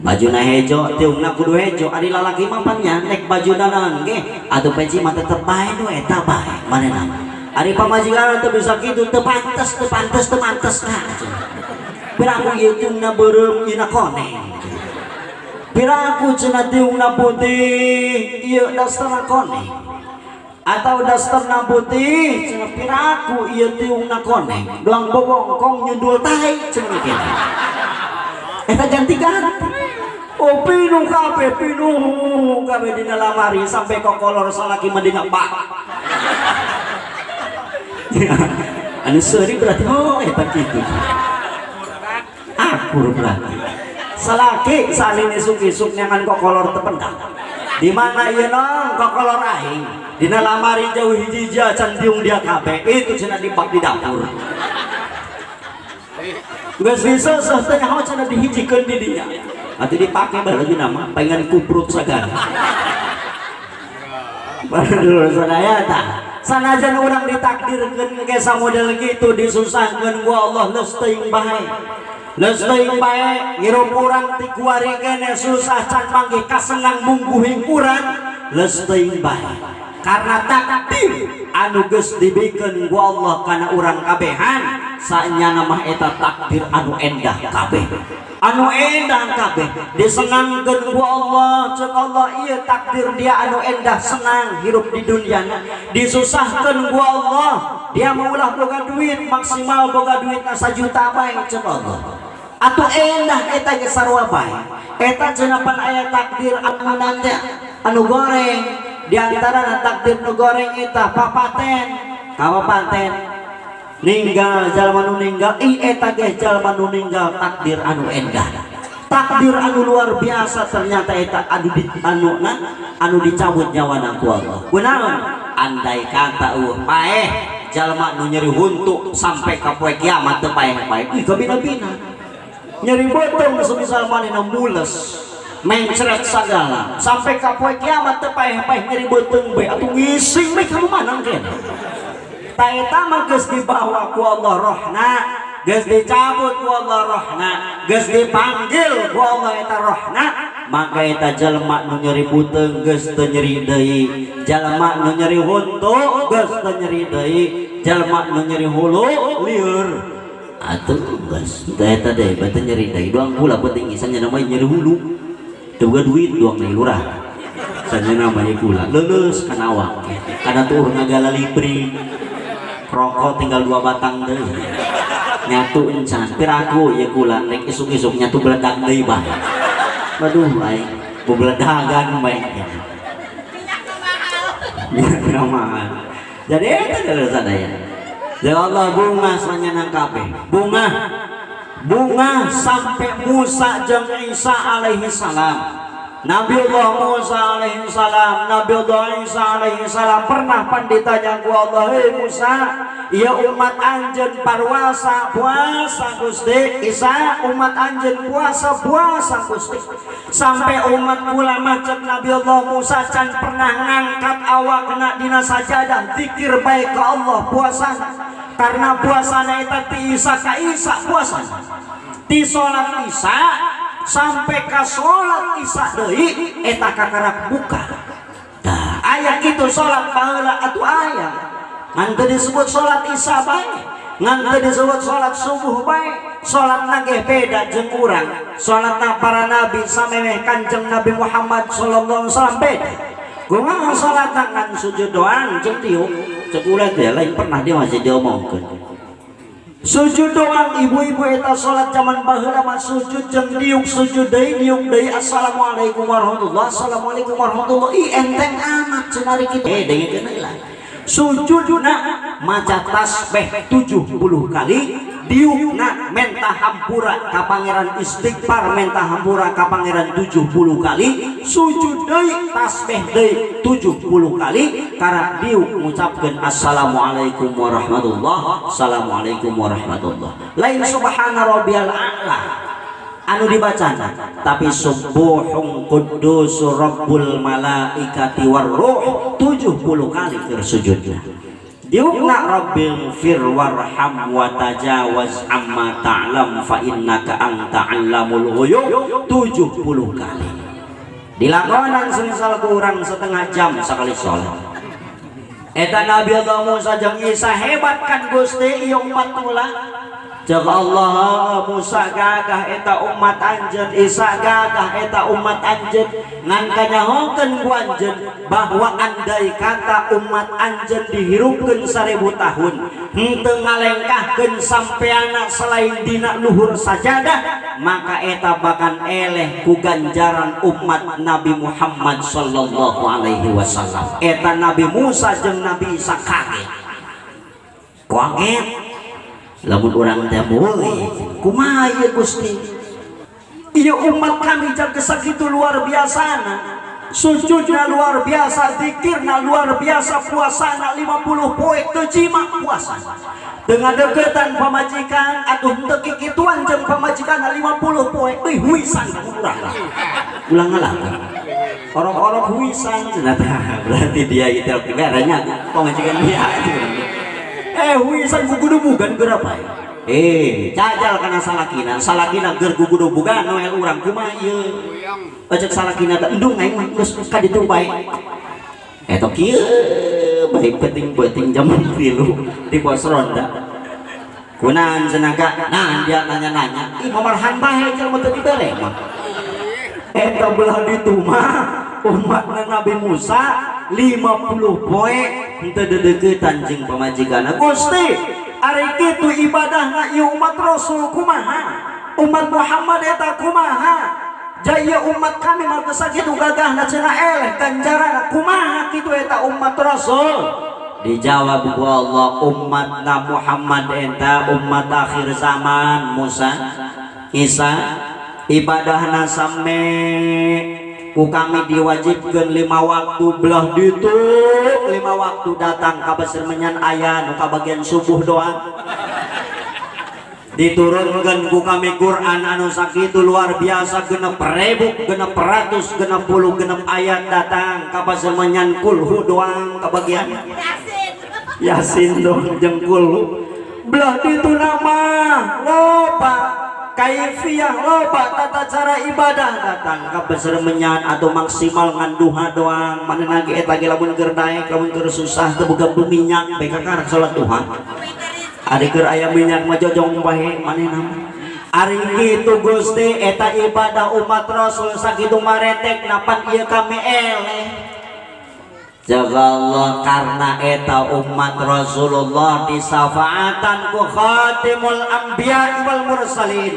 Bajuna hejo, tiungna kudu hejo. Ari lalaki mah pan nya nek bajuna naon ge atuh peci mah tetep bae nu eta bae manehna. Ari pamajikan teu bisa kitu, teu pantes, teu pantes, teu pantes ka. Piraku ieu tiungna beureum ieu na koneng. Piraku cenah tiungna putih ieu dasterna koneng. Atau dasterna putih cenah piraku ieu tiungna koneng. Doang bobongkong nyundul tai cenah kitu. Eta ganti-ganti. Oh pinuh kabeh dina lamari sampai kokolor salaki mah dina bak. Anu seuri berarti oh eta kitu. Akur berarti. Salaki salin isuk-isuk nyangan kokolor tependak. Di mana ieu nong kokolor aing? Dina lamari jauh hiji acan tiung dia kabeh. Itu cenah dibak di dapur. Geus bisa seuh teh nyaho cenah dihijikeun di dinya. Atuh dipake bae lagi nama pengen kuprut sagala. Baru sadaya tah. Sanajan urang ditakdirkeun ge samodel kitu disusahkeun ku Allah leus teuing bae. Leus teuing bae ngirup urang ti kuari keneh susah can manggih kasenang mungguhing urang leus teuing bae. Karena takdir anu geus dibikeun ku Allah kana urang kabehan Sanyana mah eta takdir anu endah kabeh. Anu endah kabeh disenangkeun ku Allah. Cek Allah ieu takdir dia anu endah senang hirup di dunyana. Disusahkeun ku Allah, dia maulah boga duit maksimal boga duitna 1 juta bae cek Allah. Atuh endah eta ge sarua bae. Eta cenah pan aya takdir anu nanya anu goreng. Di antara takdir nu goreng eta papaten, kapapaten ninggal jalma nu ninggal, ih eta ge jalma nu ninggal takdir anu endah, takdir anu luar biasa. Ternyata eta anu di, anu na anu dicabut nyawana ku Allah. Kunaon? Andai kata eueuh paeh jalma nu nyeri huntu sampai ka poe kiamat teu paeh-paeh, ih kabina-bina nyeri beuteung semisal manehna mules mencret sagala sampai ka poe kiamat teu paeh-paeh nyeri beuteung bae atuh ngising bae ka mana kene. Ta eta mah geus dibawa ku Allah rohna, geus dicabut ku Allah rohna, geus dipanggil ku Allah eta rohna, maka eta jalma nu nyeri beuteung geus teu nyeri deui, jalma nu nyeri huntu geus teu nyeri deui, jalma nu nyeri hulu lieur. Atuh geus teu eta deui beuteung nyeri deui doang pula penting isan nya namanya nyeri hulu. Teu boga duit doang deui lurah. Sanyana mah kula leuleus kana awak. Kana tuur ngagala libri. Rokok tinggal 2 batang deui. Nyatu encan piraku ieu kula rek isuk-isuk nyatu beledak deui bah. Aduh aing bebeledagan bae. Minyak mahal. Jadi eta geus sadaya. Ya Allah bunga sanyanang kabeh. Bunga. Bunga sampai Musa jeung Isa alaihi salam. Nabiullah Musa alaihi salam, Nabiullah Isa alaihi salam pernah pan ditanya ku Allah, "Hei Musa, ya umat anjeun parwasa puasa Gusti, Isa umat anjeun puasa puasa Gusti." Sampai umat kula mah cek Nabiullah Musa can pernah ngangkat awakna dina sajadah zikir bae ka Allah puasa. Karena puasana eta ti Isa ka Isa puasana. Ti salat Isa sampai ka salat Isya deui eta kakarak buka. Tah aya kitu salat baheula atuh aya. Ngan teu disebut salat Isya bae, ngan teu disebut salat subuh bae. Salatna ge beda jeung urang. Salatna para nabi samemeh Kanjeng Nabi Muhammad sallallahu alaihi wasallam beda. Kumaha salatna ngan sujud doang jeung tiup. Cek ulah teh lain pernah dia masih diomongkeun. Sujud doang ibu-ibu eta salat zaman baheula mah sujud jeung diuk sujud deui diuk deui assalamualaikum warahmatullahi assalamualaikum warahmatullahi. Ih enteng amat cenah kitu. Dengekeun heula. Sujudna maca tasbih 70 kali, diukna menta hampura ka pangeran istighfar menta hampura ka pangeran 70 kali, sujud deui tasbih deui 70 kali, karak diuk ngucapkeun assalamualaikum warahmatullah, assalamualaikum warahmatullah. Lain subhana rabbiyal a'la anu dibacana, tapi subuhun quddus rabbul malaikati warruh 70 kali keur sujudna. Diukna rabbil fir warham wa tajawaz amma ta'lam fa innaka anta 'allamul ghuyub 70 kali. Dilakonan semisal kurang setengah jam sekali sholat. Eta Nabi Allah Musa jeung Isa hebat kan Gusti ieu umat kula. Cek Allah Musa gagah eta umat anjeun, Isa gagah eta umat anjeun, ngan kanyahokeun ku anjeun bahwa andai kata umat anjeun dihirupkeun 1000 tahun henteu ngalengkahkeun sampeana selain dina luhur sajadah, maka eta bakan eleh ku ganjaran umat Nabi Muhammad sallallahu alaihi wasallam. Eta Nabi Musa jeung Nabi Isa kaget. Kaget. Lamun urang teh boleh kumaha ieu Gusti, ieu umat kami jaga sakitu luar biasana, sujudna luar biasa, zikirna luar biasa, puasana 50 poe teu jima puasa. Dengan deketan pamajikan atuh teu kikituan jeung pamajikanna 50 poe euy huisan urang. Ulang ngalakuan. Orok-orok huisan cenah tah, berarti dia itu beranya pamajikan dia. Huisan gugudubugan geura bae. Cajal kana salakina, salakina ger gugudubugan noel urang kumaha ieu. Cek salakina teh endung aing mah geus ka ditu bae. Eta kieu bae penting-penting jam 3 di pos ronda. Kunaon cenah ka? Nah dia nanya-nanya, ih mamarhan bae jelema teu dibere mah. Eta belah ditu mah umatna Nabi Musa 50 poe henteu deudeuketan jeung pamajikanna. Gusti, ari kitu ibadahna ieu umat Rasul kumaha? Umat Muhammad eta kumaha? Jaya umat kami mah teu sakitu gagahna cenah eleh ganjaranna kumaha kitu eta umat Rasul? Dijawab ku Allah, umatna Muhammad eta umat akhir zaman Musa Isa ibadahna same ku kami diwajibkeun 5 waktu belah ditu 5 waktu datang ka Pasir Menyan aya nu kabagian subuh doang diturunkan ku kami Quran anu sakitu luar biasa 6.660 ayat datang ka Pasir Menyan kulhu doang kabagian Yasin dong jeung kulhu belah ditu nama loba kaifiah loba tata cara ibadah datang ka Pasir Menyan atau maksimal ngan duha doang manehna ge eta ge lamun keur daek lamun keur susah teu boga minyak bae kakarak salat duha ari keur aya minyak mah jojong bae manehna ari kitu Gusti eta ibadah umat Rasul sakitu maretek napan ieu kami eleh. Jaga Allah karena eta umat Rasulullah disafaatan ku khatimul anbiya wal mursalin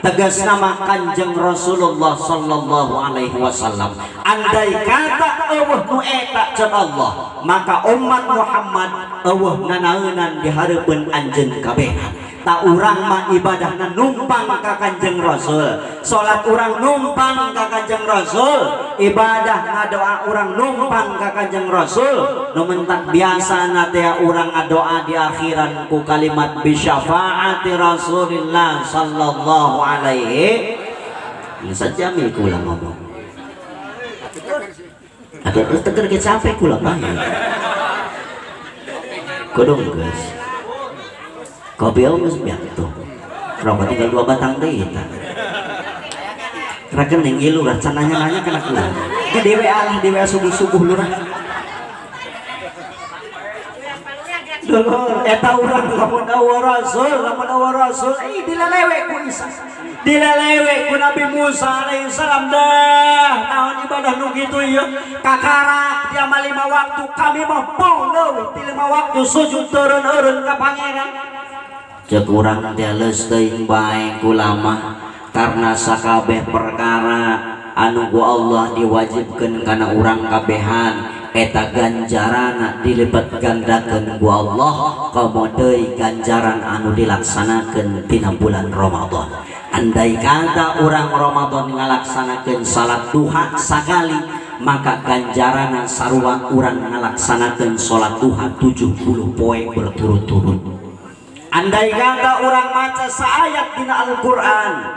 tegas nama Kanjeng Rasulullah sallallahu alaihi wasallam. Andai kata eueuh nu eta ceuk Allah maka umat Muhammad eueuh nanaeunan di hareupeun anjeun kabeh. Tak urang mah ibadahna numpang ka Kanjeng Rasul, salat urang numpang ka Kanjeng Rasul, ibadah ngadoa urang numpang ka Kanjeng Rasul. Nu mentak biasana teh urang ngadoa di akhiran ku kalimat bi syafaati Rasulillah sallallahu alaihi. Ini sajami kula ngomong. Aduh teger ge capek kula bae. Kodong geus. Kopi geus biak tuh. Rokok tinggal 2 batang deui eta. Rekening ieu lurah can nanya-nanya kana kula. Ke DWA lah, DWA subuh-subuh lurah. Dulur eta urang lamun eueuh Rasul, lamun eueuh Rasul ih dilelewe ku Isa. Dilelewe ku Nabi Musa alaihi salam dah. Naon ibadah nu kitu ieu? Kakarak dia mah 5 waktu, kami mah leuwih ti 5 waktu sujud teureun-eureun ka Pangeran. Ceuk urang teh leus teuing bae kulama karena sakabeh perkara anu ku Allah diwajibkeun kana urang kabehan eta ganjarana dilipat gandakeun ku Allah komo deui ganjaran anu dilaksanakeun tina bulan Ramadan. Andai kata urang Ramadan ngalaksanakeun salat duha sakali maka ganjarana sarua urang ngalaksanakeun salat duha 70 poe berturut-turut. Andai kata urang maca saayat dina Al-Qur'an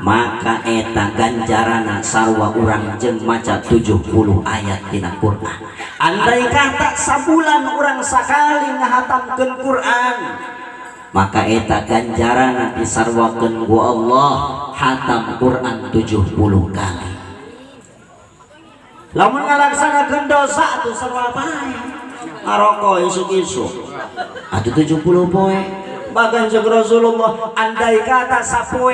maka eta ganjarana sarua urang jeung maca 70 ayat dina Qur'an. Andai kata sabulan urang sakali ngahatamkeun Qur'an maka eta ganjarana disarwakeun ku Allah hatam Qur'an 70 kali. Lamun ngalaksanakeun dosa atuh sarua bae. Ngaroko isuk-isuk atuh 70 poe. Bahkan cek Rasulullah andai kata sapoe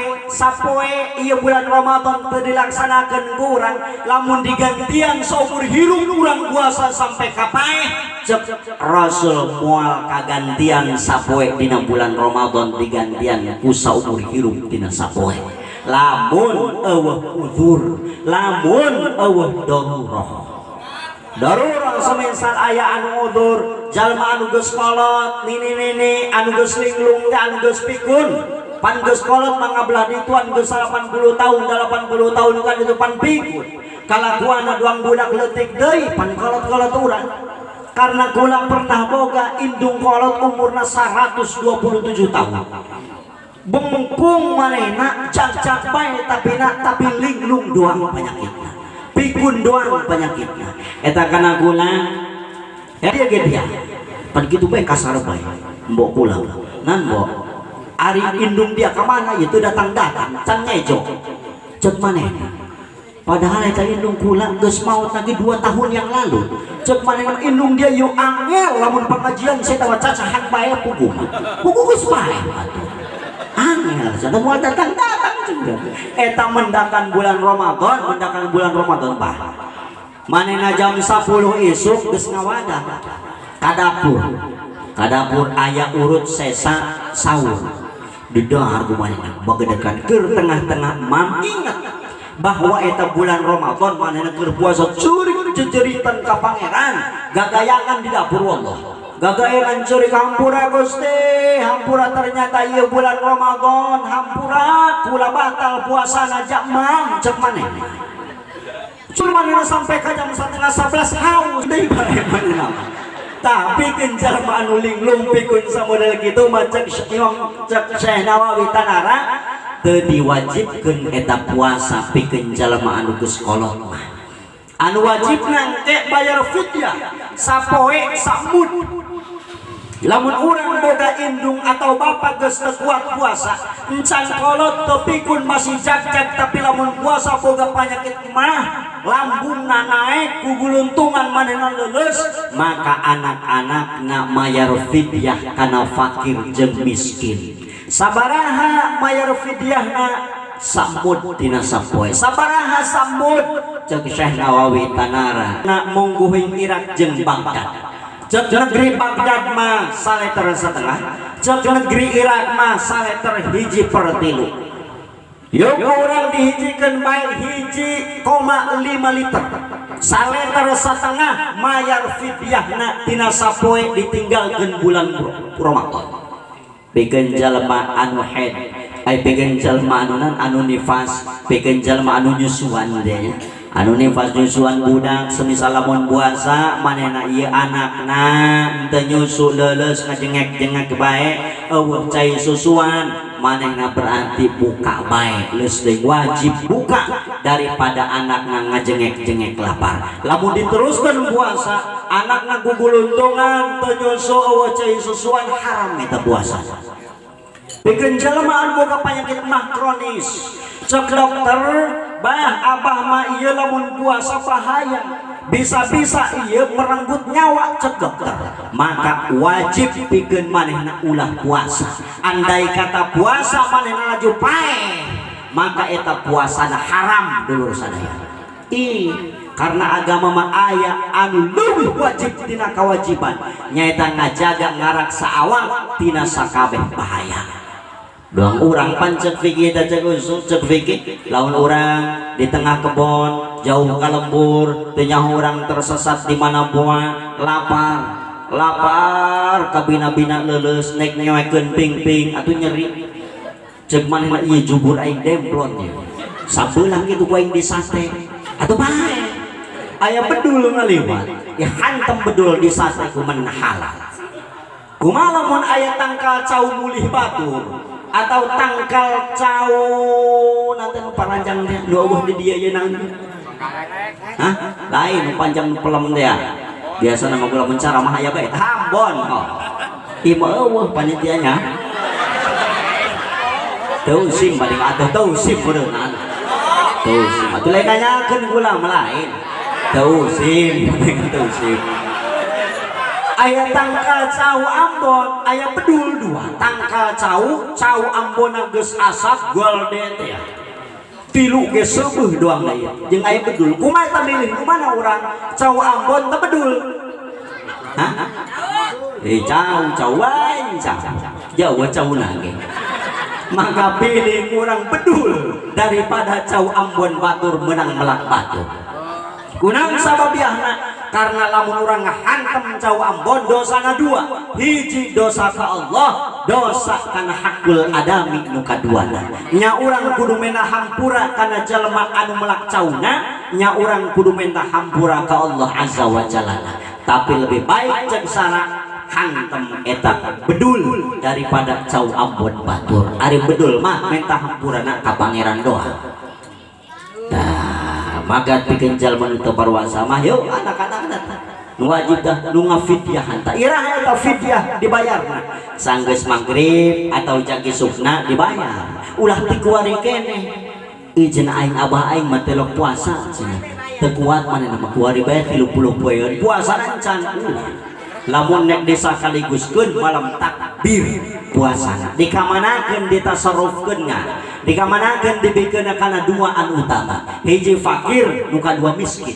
ieu bulan Ramadan teu dilaksanakeun ku urang lamun digantian saumur hirup urang puasa sampai ka paeh cek Rasul moal kagantian sapoe dina bulan Ramadan digantian ku saumur hirup dina sapoe. Lamun eueuh uzur, lamun eueuh darurah. Darurah semisal aya anu udzur, jalma anu geus kolot, nini-nini anu geus linglung teh anu geus pikun, pan geus kolot mangablah ditu anu geus 80 tahun, 80 tahun kan itu pan pikun. Kalakuanna duang budak leutik deui pan kolot-kolot urang. Karena kula pernah boga indung kolot umurna 127 tahun. Bengkung manehna cak-cak bae tapi na tapi linglung doang penyakitna. Pikun doang penyakitnya. Eta kana kula ya dia ge dia. Pan kitu bae kasar bae. Mbok kula. Ngan mbok ari indung dia ka mana ieu teu datang-datang can ngejo. Ceuk manehna. Padahal eta indung kula geus maot lagi 2 tahun yang lalu. Cek manehna indung dia yuk angel lamun pengajian saya tawa cacahan bae puguh. Puguh geus bae atuh. Angel cenah moal datang-datang cenah. Eta mendakan bulan Ramadan, mendakan bulan Ramadan bah. Manehna jam 10 isuk geus ngawadah ka dapur. Ka dapur aya urut sesa sahur. Didahar ku manehna bagedekan keur tengah-tengah mam ingat bahwa eta bulan Ramadan manehna keur puasa curik jejeritan ka pangeran gagayangan di dapur wallah gagayangan curik hampura Gusti hampura ternyata ieu bulan Ramadan hampura kula batal puasana jak mam cek manehna cur manehna sampai ka jam 10:30 haus deui bae manehna. Tapi kenjar anu linglung pikun samodel kitu mah cek Imam cek Syekh Nawawi Tanara teu diwajibkeun eta puasa pikeun jalma anu geus kolot mah. Anu wajibna engke bayar fidyah sapoe samud. Lamun urang boga indung atau bapak geus teu kuat puasa, encan kolot teu pikun masih jag-jag tapi lamun puasa boga panyakit mah lambungna naek kuguluntungan manehna leuleus, maka anak-anakna mayar fidyah kana fakir jeung miskin. Sabaraha mayar fidyahna samud dina sapoe. Sabaraha samud cek Syekh Nawawi Tanara na mungguhing Irak jeung Baghdad. Cek negeri Baghdad mah saleter setengah, cek negeri Irak mah saleter 1/3. Yuk urang dihijikeun bae 1,5 liter. Saleter setengah mayar fidyahna tina sapoe ditinggalkeun bulan Ramadan. Pikeun jalma anu haid, ai pikeun jalma anu nan anu nifas, pikeun jalma anu nyusuan teh nya. Anu nifas nyusuan budak semisal lamun puasa manehna ieu anakna teu nyusu leuleus ngajengek-jengek bae eueuh cai susuan manehna berarti buka bae leus deui wajib buka daripada anakna ngajengek-jengek lapar. Lamun diteruskeun puasa anakna guguluntungan teu nyusu eueuh cai susuan haram eta puasa. Pikeun jelema anu boga panyakit mah kronis cek dokter bah abah mah ieu lamun puasa bahaya bisa-bisa ieu merenggut nyawa cek dokter, maka wajib pikeun manehna ulah puasa. Andai kata puasa manehna laju paeh maka eta puasana haram dulur sadaya. Ih, karena agama mah aya anu leuwih wajib tina kewajiban nyaeta ngajaga ngaraksa awak tina sakabeh bahaya. Doang urang pancek fikih ta cek usul cek fikih lamun urang di tengah kebon jauh ka lembur teu nyaho urang tersesat di mana buah lapar lapar kabina-bina leuleus nek nyoekeun ping-ping atuh nyeri cek manehna ieu jubur aing demplon ye sabelah kitu ku aing disate atuh bae aya bedul ngaliwat ya hantem bedul disate ku men halal. Kumaha lamun aya tangkal cau mulih batur atau tangkal cau nanti nu paranjang teh nu eueuh di dieu ieu naon? Hah? Lain nu panjang pelem teh ya. Biasa nama gula mencara mah aya bae Ambon. Oh. Ieu mah eueuh panitianya. Teu sim paling atuh teu sim beureunan. Teu sim atuh lain nanyakeun gula mah lain. Teu sim, teu sim. Aya tangkal cau Ambon, aya bedul dua. Tangkal cau, cau Ambon geus asak golden teh ya. Tilu ge seubeuh doang da ieu. Jeung aya bedul. Kumaha eta milih kumaha urang? Cau Ambon teh bedul. Hah? Cau, cauan, cau. Jauh cauna ge. Maka pilih urang bedul daripada cau Ambon batur menang melak batur. Kunaon sababiahna? Karena lamun urang ngahantem cau Ambon dosana dua, hiji dosa ka Allah, dosa kana hakul adami nu kaduana. Nya urang kudu menta hampura kana jelema anu melak cauna, nya urang kudu menta hampura ka Allah Azza wa Jalla. Tapi lebih baik cek sana hantem eta bedul daripada cau Ambon batur. Ari bedul mah menta hampurana ka pangeran doang. Nah, maka pikeun jalma nu teu parwasa mah yuk anak-anak datang. Nu wajib dah nu ngafidyahan tah. Iraha eta fidyah dibayarna. Sanggeus magrib atau jagi sukna dibayar. Ulah ti kuari keneh. Ih cenah aing abah aing mah telok puasa cenah. Teu kuat manehna mah kuari bae 30 poeun. Puasa can ulah. Lamun nek disakaliguskeun malam takbir puasana. Dikamanakeun ditasarrufkeun nya. Dikamanakeun dibikeun kana dua anu utama. Hiji fakir, nu kadua miskin.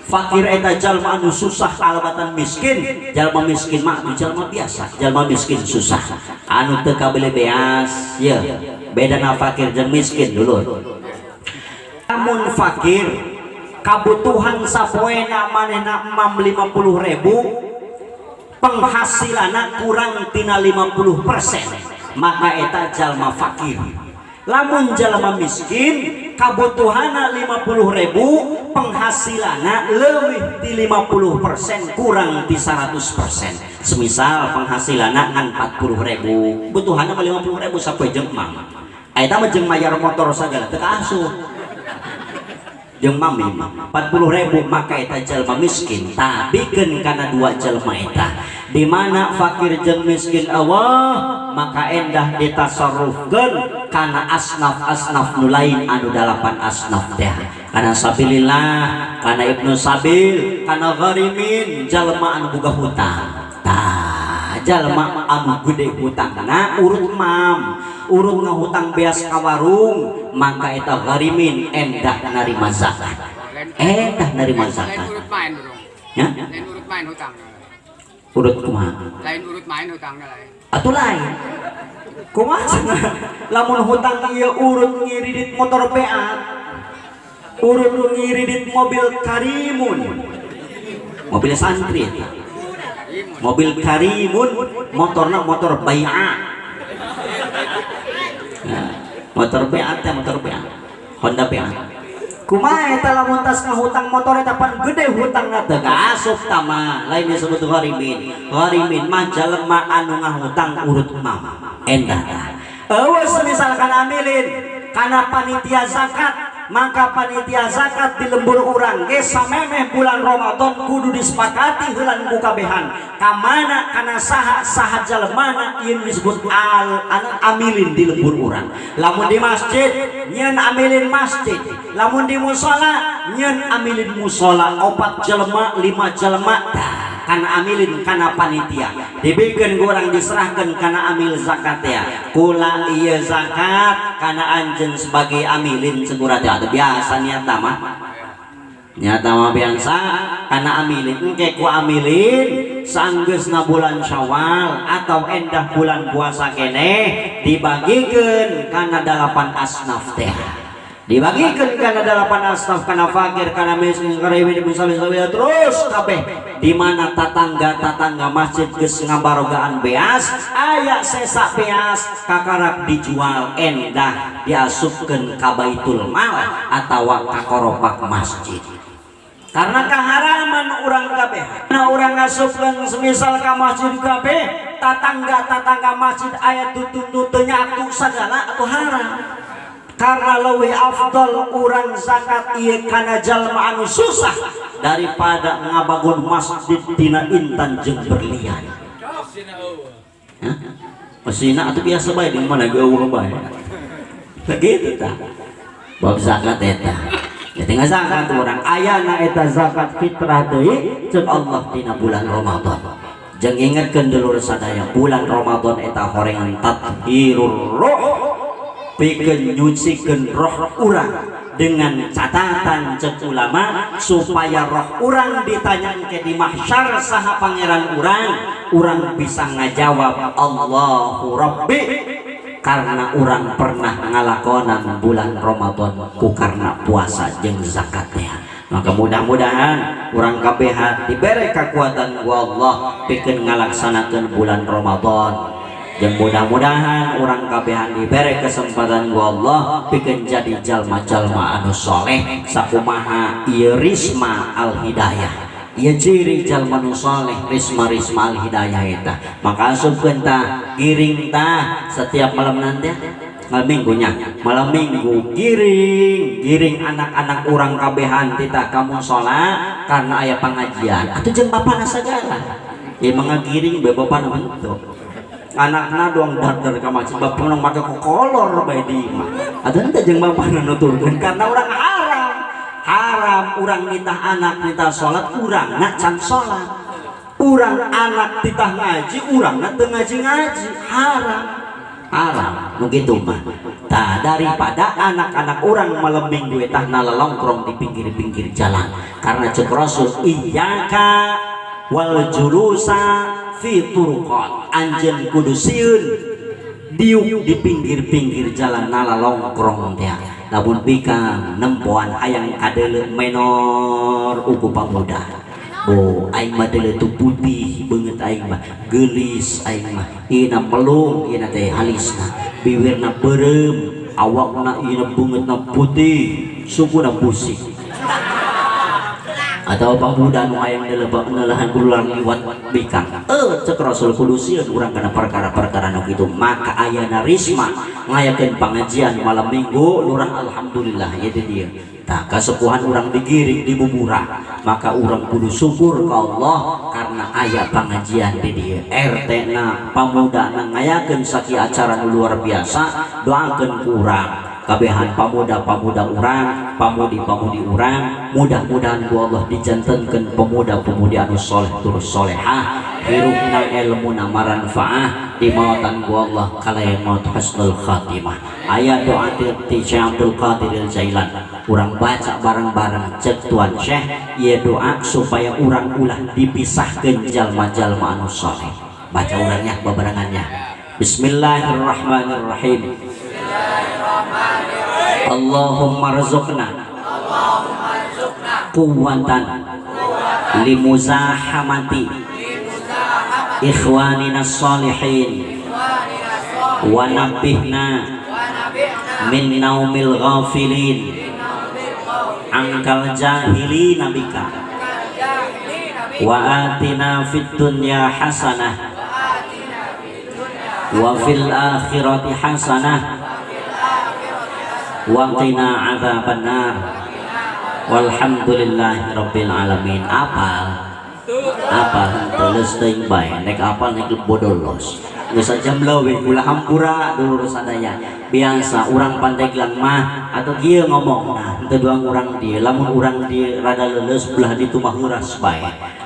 Fakir eta jalma anu susah alabatan miskin, jalma miskin mah atuh jalma biasa, jalma miskin susah. Anu teu kabele beas, ye. Bedana fakir jeung miskin dulur. Lamun fakir kabutuhan sapoena manehna emam 50.000, penghasilanna kurang tina 50%, maka eta jalma fakir. Lamun jalma miskin kabutuhanna 50.000, penghasilanna leuwih ti 50% kurang ti 100%. Semisal penghasilanna ngan 40.000, butuhanna mah 50.000 sapoe jeung emam. Eta mah jeung mayar motor sagala teu kaasup. Jeung mami mah 40.000, maka eta jalma miskin. Tabikeun kana dua jalma eta. Di mana fakir jeung miskin Allah, maka endah ditasarrufkeun kana asnaf-asnaf nu lain anu 8 asnaf teh. Kana sabilillah, kana ibnu sabil, kana gharimin, jalma anu boga hutang. Tah, jalma anu gede hutangna urut mam, urut ngahutang beas ka warung, maka eta gharimin endah narima zakat. Endah narima zakat. Lain urut main, bro. Ya? Lain urut main hutang. Urut kumaha? Lain urut main hutangna lain. Atuh lain. Kumaha cenah? Lamun hutang ieu urut ngiridit motor Beat, urut ngiridit mobil Karimun, mobil santri eta. Mobil Karimun, motorna motor Bai'a. Nah, motor Beat teh motor Beat, Honda Beat. Kumaha eta lamun tas ngahutang motor eta pan gede hutangna teh asup tama, lain disebut gharimin. Gharimin mah jelema anu ngahutang urut mam. Endah tah. Eueuh misalkan amilin kana panitia zakat, maka panitia zakat di lembur urang ge samemeh bulan Ramadan kudu disepakati heulan ku kabehan. Kamana kana saha saha jelemana ieu disebut al anu amilin di lembur urang. Lamun di masjid nyeun amilin masjid, lamun di musala nyeun amilin musala, 4 jelema 5 jelema tah kana amilin kana panitia. Dibikeun ku urang diserahkeun kana amil zakat ya. Kula ieu zakat kana anjeun sebagai amilin segura teh atuh biasa niatna mah. Niatna mah biasa kana amilin, engke ku amilin sanggeusna bulan Syawal atau endah bulan puasa keneh dibagikeun kana 8 asnaf teh. Dibagikeun kana 8 asnaf, kana fakir, kana miskin, kana ibnu sabil, terus kabeh. Di mana tatangga-tatangga masjid geus ngabarogaan beas, aya sesa beas kakarak dijual endah diasupkeun ka baitul mal atawa ka koropak masjid. Karena kaharaman urang kabeh. Nah urang ngasupkeun semisal ka masjid kabeh, tatangga-tatangga masjid aya tutun teu nyatu sagala atuh haram. Karena leuwih afdol urang zakat ieu kana jalma anu susah daripada ngabangun masjid tina intan jeung berlian. Hah? Mesina atuh biasa bae di mana ge eueuh bae. Begitu tah. Bab zakat eta. Jadi ngazakat urang ayana eta zakat fitrah deui ceuk Allah dina bulan Ramadan. Jeung ingetkeun dulur sadaya bulan Ramadan eta horengan tathirur roh, pikeun nyucikeun roh urang dengan catatan cek ulama supaya roh urang ditanya ke di mahsyar saha pangeran urang, urang bisa ngajawab Allahu Rabbi karena urang pernah ngalakonan bulan Ramadan ku karena puasa jeung zakatnya. Maka mudah-mudahan urang kabehan diberi kekuatan ku Allah pikeun ngalaksanakeun bulan Ramadan. Jeung mudah-mudahan urang kabehan diberi kesempatan ku Allah pikeun jadi jalma-jalma anu soleh sakumaha ieu Risma Al-Hidayah. Ieu ciri jalma nu soleh Risma-Risma Al-Hidayah eta. Maka asupkeun tah giring tah setiap malam nanti malam minggunya, malam minggu giring giring anak-anak urang kabehan titah ka musala karena aya pengajian atuh jeung bapana sagala. Ieu mah ngagiring bae bapana bentuk. Anakna doang dar-dar ka masjid bapana make kokolor bae di imah. Atuh henteu jeung bapana nuturkeun karena urang haram. Haram urang nitah anak nitah salat urangna can salat. Urang anak titah ngaji urangna teu ngaji-ngaji, haram. Haram nu kitu mah. Tah daripada anak-anak urang malam minggu eta nalalongkrong di pinggir-pinggir jalan. Karena cek Rasul iyyaka wal julusa fi turuqat, anjeun kudu sieun diuk di pinggir-pinggir jalan nalalongkrong teh. Lamun bikang nempoan hayang kadeuleu menor uku pamuda. Oh, aing mah deuleu tu putih beungeut aing mah geulis aing mah ina melung ina teh halisna biwirna beureum awakna ina beungeutna putih sukuna busik. Atau pemuda nu hayang deuleu neulahan bululang liwat bikang. Cek Rasul kudu sieun urang kana perkara-perkara nu kitu. Maka ayana Risma ngayakeun pangajian malam minggu lurah alhamdulillah ieu teh dieu. Tah kasepuhan urang digiring dibubura, maka urang kudu syukur ka Allah karena aya pangajian di dieu. RT na pamuda na ngayakeun sakieu acara nu luar biasa, doakeun ku urang. Kabehan pamuda-pamuda urang, pamudi-pamudi urang, mudah-mudahan ku Allah dijantenkeun pemuda-pemudi anu soleh turus solehah, hirupna ilmuna maranfaah, dimautan ku Allah kalayan maut husnul khatimah. Aya doa ti Syekh Abdul Qadir Al-Jailan, urang baca bareng-bareng cek Tuan Syekh, ieu doa supaya urang ulah dipisahkeun jalma-jalma anu soleh. Baca urangnya babarengannya. Bismillahirrahmanirrahim. Allahumma rzuqna quwwatan limuzahamati ikhwanina sholihin wa nabbihna min naumil ghafilin angkal jahilina bika wa atina fid dunya hasanah wa fil akhirati hasanah wa qina adzabannar walhamdulillahi rabbil alamin. Apal apal henteu leus teuing bae nek apal nek bodolos geus sajam leuwih ulah hampura dulur sadaya. Biasa urang Pandeglang mah atau kieu ngomongna henteu doang urang dieu, lamun urang dieu rada leuleus belah ditu mah huras bae.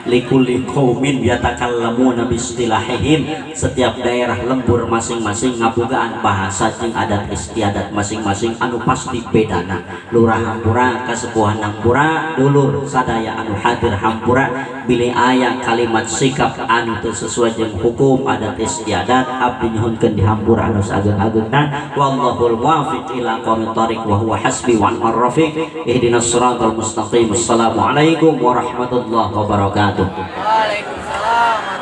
Likulli qaumin yatakallamuna bistilahihim, setiap daerah lembur masing-masing ngabogaan bahasa jeung adat istiadat masing-masing anu pasti bedana. Lurah hampura kasepuhan hampura dulur sadaya anu hadir hampura bilih aya kalimat sikap anu teu sesuai jeung hukum adat istiadat abdi nyuhunkeun dihampura anu saageng-agengna. Wallahul muwaffiq ila aqwamit thariq wa huwa hasbi wa ni'mar rafiq. Ihdinas siratal mustaqim. Assalamualaikum warahmatullahi wabarakatuh. Waalaikumsalam.